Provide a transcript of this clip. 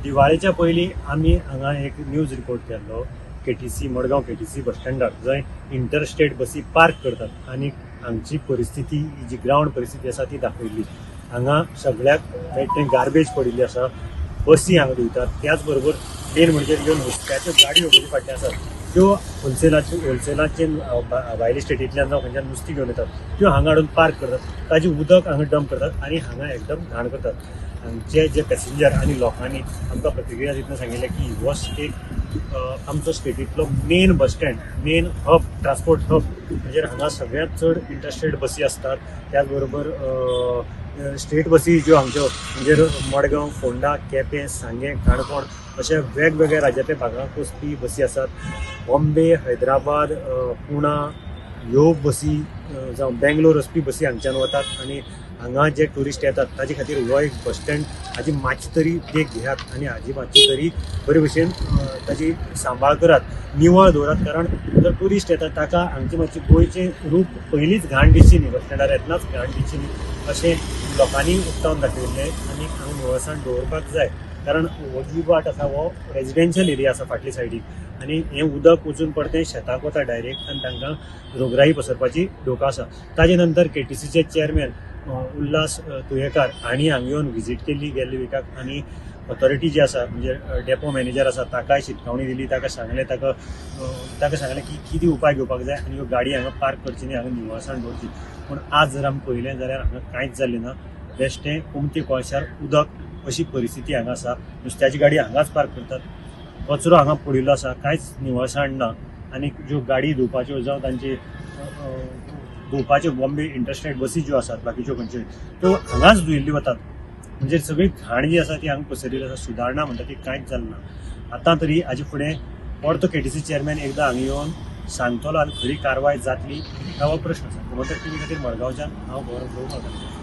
दिवाळेच्या पयलीं आमी हांगा एक न्यूज रिपोर्ट केल्लो केटीसी मडगांव केटीसी बस स्टँडार, जंय इंटरस्टेट बसी पार्क करतात आनी हांगची परिस्थिती जी ग्रावंड परिस्थिती आसा ती दाखयल्ली. हांगा सगळ्याक थंय गार्बेज पडिल्ली आसा, बसी हांगा धुयतात. त्याच बरोबर मेन म्हणजे ज्यो नुस्त्याच्यो गाडयो म्हजे फाटल्यान आसात त्यो होलसेलाचे भायले स्टेटींतल्यान जावं खंयच्यान नुस्तीं घेवन येतात त्यो हांगा हाडून पार्क करतात, ताजें उदक हांगा डंप करतात आनी हांगा एकदम घाण करतात. हांगचे जे पॅसेंजर आनी लोकांनी आमकां प्रतिक्रिया दितना सांगिल्लें की हो एक आमचो स्टेटींतलो main bus stand, main hub, transport hub, म्हणजे हांगा सगळ्यांत चड इंटरस्टेट बसी आसतात. त्याच बरोबर स्टेट बसी ज्यो हांगच्यो म्हणजे मडगांव, फोंडा, केपें, सांगें, काणकोण अशे वेगवेगळ्या राज्यांतल्या भागांक वचपी बसी आसात. बॉम्बे, हैदराबाद, पुणा ह्यो बसी जावं बेंगलोर वचपी बसी हांगच्यान वतात आनी हांगा जे ट्युरिस्ट येतात ताजे खातीर हो एक बस स्टँड हाजी मातशी तरी देख घेयात आनी हाजी मातशी तरी बरे भशेन ताजी सांबाळ करात, निवळ दवरात. कारण जो ट्युरिस्ट येतात ताका हांगची मातशी गोंयचें रूप पयलींच घाण दिसची न्ही, बस स्टँडार येतनाच घाण दिसची न्ही अशें लोकांनी उक्तावन दाखयल्लें आनी हांगा निवळसाण दवरपाक जाय. कारण हो जी वाट आसा हो रेजिडेन्शियल एरिया आसा फाटले सायडीक आनी हें उदक वचून परतें शेताक वता डायरेक्ट आनी तांकां रोगराई पसरपाची धोका आसा. ताजे नंतर केटीसीचे चेअरमॅन उल्हास तुयेकार हांणी हांगा येवन विजीट केली गेल्ले विकाक आनी ऑथॉरिटी जी आसा म्हणजे डेपो मॅनेजर आसा ताकाय शिटकावणी दिली. ताका सांगलें, ताका सांगलें की कितें उपाय घेवपाक जाय आनी ह्यो गाडी हांगा पार्क करची न्ही, हांगा निवळसाण दवरची. पूण आज जर आमी पळयलें जाल्यार हांगा कांयच जाल्लें ना. बेश्टें उमथें कोळशार उदक अशी परिस्थिती हांगा आसा. नुस्त्याची गाडी हांगाच पार्क करतात, कचरो हांगा पडिल्लो आसा, कांयच निवळसाण ना. आनी ज्यो गाडी धुवपाच्यो जावं तांची धुवपाच्यो बॉम्बे इंटरस्टेट बसी ज्यो आसात बाकीच्यो खंयच्यो त्यो हांगाच धुयिल्ल्यो वतात. म्हणजे सगळी घाण जी आसा ती हांगा पसरिल्ली आसा. सुदारणा म्हणटा ती कांयच जालें ना. आतां तरी हाजे फुडें परतो केटीसी चेअरमॅन एकदां हांगा येवन सांगतलो आनी खरी कारवाय जातली हो प्रश्न आसा. गोमंतक टीव्ही खातीर मडगांवच्यान हांव गौरव प्रभू.